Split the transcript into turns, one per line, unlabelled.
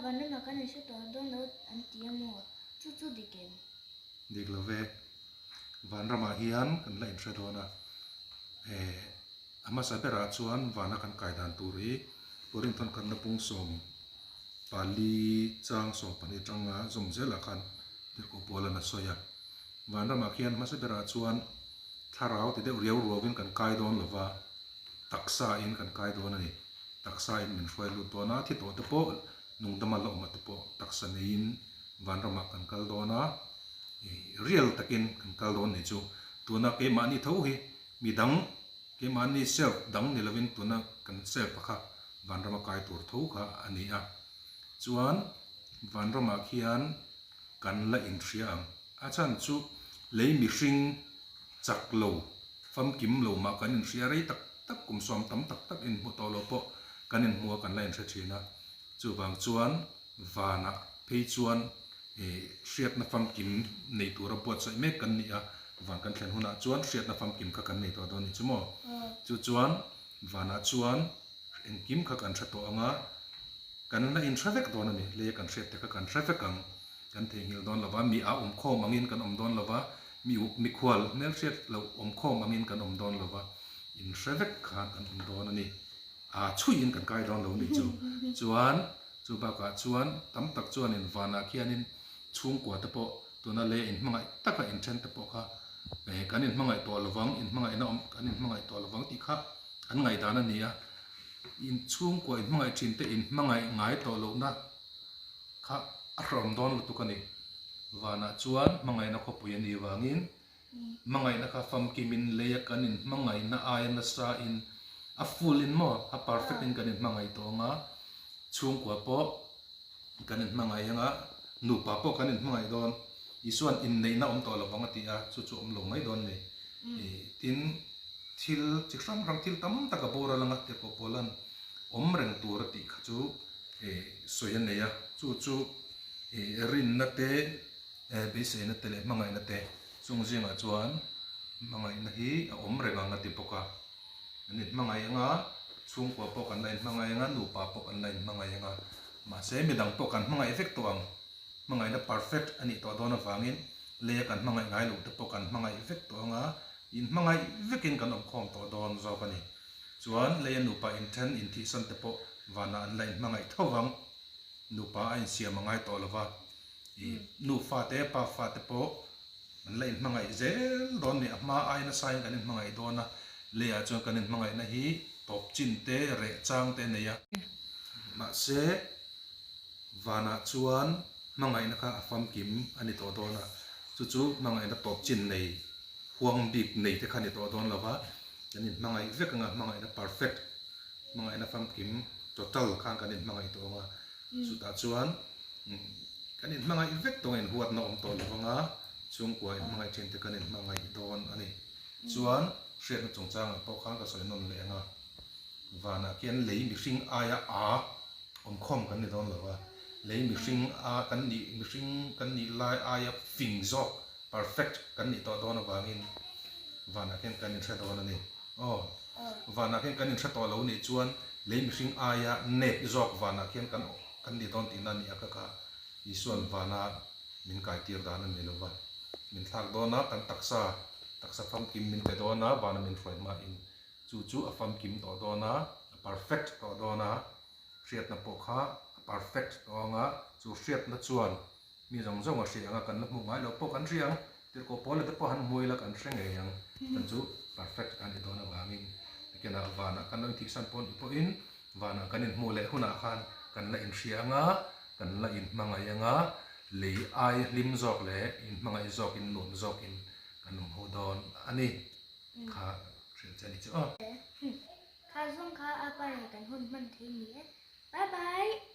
vanramah kan inhre tawh dawn lo an ti a maw? Chu chu dik em?
Dik lo ve. Vanramah hian kan la inhre dawn a. Eh, a hmasa berah chuan vana kan kai dan tur hi Korinthon khatna pung 14 chang 12 atanga zawm zelah khan Tirhkoh Paula'n a sawi a. Vanramah khian hmasa berah chuan thlarau ti deuh riau ruauin kan kai dawn lo va, taksa in kan kai dawn a ni. Taksa in min hruai lut dawn a, thi tawh te pawh nungdama la awm ah te pawh taksa neiin vanramah kan kal dawn a, real takin kan kal dawn ni chu. Tuna keimahni tho hi midang keimahni self dang ni lovin tuna kan self a kha vanrama kai tur tho kha a ni a. Chuan vanramah khian kan la inhria ang. A chhan chu lei mihring chak lo, famkim lo mah kan inhria rei tak tak, kum sawm tam tak tak inhmu tawh lo pawh kan inhmu a kan la inhre thin a. Chuvang chuan vanah phei chuan hriatna famkim nei tura buatsaih mek kan ni a, van kan thlen hunah chuan hriatna famkim kha kan nei tawh dawn ni chu maw? Chu chuan vanah chuan engkim kha kan hre tawh ang a, kan la inhre vek dawn a ni, leia kan hriat te kha kan hre vek ang. Kan theihnghilh dawn lova, mi a awm khawm angin kan awm dawn lova, mi uk mikhual hmelhriat loh awm khawm angin kan awm dawn lova, inhre vek khan kan awm dawn a ni. Aa chhuihin kan kai dawn lo ni chu. Chuan chu bakah chuan tam tak chuanin vanah khianin chhungkua te pawh tuna lei inhmangaih taka inthen te pawh kha kan inhmangaih tawh lovang, inhmangaihna awm kan inhmangaih tawh lovang tih kha an ngaihdan a ni a. Inchhungkua inhmangaih thin te inhmangaih ngai tawh lohna Kha a hrawm dawn lutuk a ni. Vanah chuan hmangaihna khawpui a nih vangin hmangaihna kha famkimin leia kan inhmangaihna aia nasa in a full in maw a perfect in kan inhmangaih tawh ang a, chhungkua pawh kan inhmangaih ang a, nupa pawh kan inhmangaih dawn. Isua'n inneihna awm tawh lovang a ti a, chu chu awm lo mai dawn ni. Tin, thil chi hrang hrang thil tam tak a boral ang a, tirhkoh Paula'n awm reng tur a tih kha chu sawi a nei a, chu chu rinna te, beiseina te leh hmangaihna te chung zingah chuan hmangaihna hi a awm reng ang a ti bawk a. An inhmangaih ang a, chhungkua pawh kan la inhmangaih ang a, nupa pawh kan la inhmangaih ang a, mahse midang pawh kan hmangaih vek tawh ang. Hmangaihna perfect a nih tawh dawn avangin leia kan hmangaih ngai loh te pawh kan hmangaih vek tawh ang a, inhmangaih vekin kan awmkhawm tawh dawn zawk a ni. Chuan leia nupa inthen inthihsan te pawh vanah an la inhmangaih tho vang. Nupa a insiam a ngai tawh lo va, i nufa te pa fa te pawh an la inhmangaih zel dawn ni. A hma ai nasain kan inhmangaih dawn a, leiah chuan kan inhmangaihna hi tawp chin te, reh chang te a nei a. Mahse, vanah chuan hmangaihna kha a famkim a ni tawh dawn a, chu chu hmangaihna tawp chin nei huang bik nei te kha ni tawh dawn lo va, kan inhmangaih vek anga hmangaihna perfect, hmangaihna famkim total khan kan inhmangaih tawh anga, chutah chuan kan inhmangaih vek tawng a inhuatna awm tawh lo anga, chhungkua inhmangaih thin te kan inhmangaih dawn a ni. Chuan hriatna chungchangah pawh khan ka sawi nawn leh anga, vanah khian lei mihring aia a awmkhawm kan ni dawn lo va, lei mihring a kan nih mihring kan nih lai aia fing zawk Perfect kan nih tawh dawn avangin vanah khian kan inhre dawn a ni. Aw, vanah khian kan inhre tawh lo nih chuan lei mihring aia nep zawk vanah khian kan kan nih dawn tihna a ni a ka kha Isua'n vana min kaitir dan a ni lo va. Min thlak dawn a, kan taksa, taksa famkim min pe dawn a, vana min hruai hmain chu chu a famkim tawh dawn a, a perfect tawh dawn a, hriatna pawh kha a perfect tawh ang a, chu hriatna chuan Mi zawng zawng a hria ang a, kan la hmuh ngai loh pawh kan hria ang. Tirhkoh pawl te pawh han hmu ila kan hre ngei ang. Chan chu perfect a ni dawn avangin nakinah vanah kan lo inthihsan pawh ni pawhin vanah kan inhmuh leh hunah khan kan la inhria ang a, kan la inhmangaih ang a, lei ai hlim zawk leh inhmangaih zawkin nuam zawkin kan awm ho dawn a ni kha hrilh che a ni chu aw.
Kha zawng kha a pa nen kan hun hman thei ni e. Bye bye.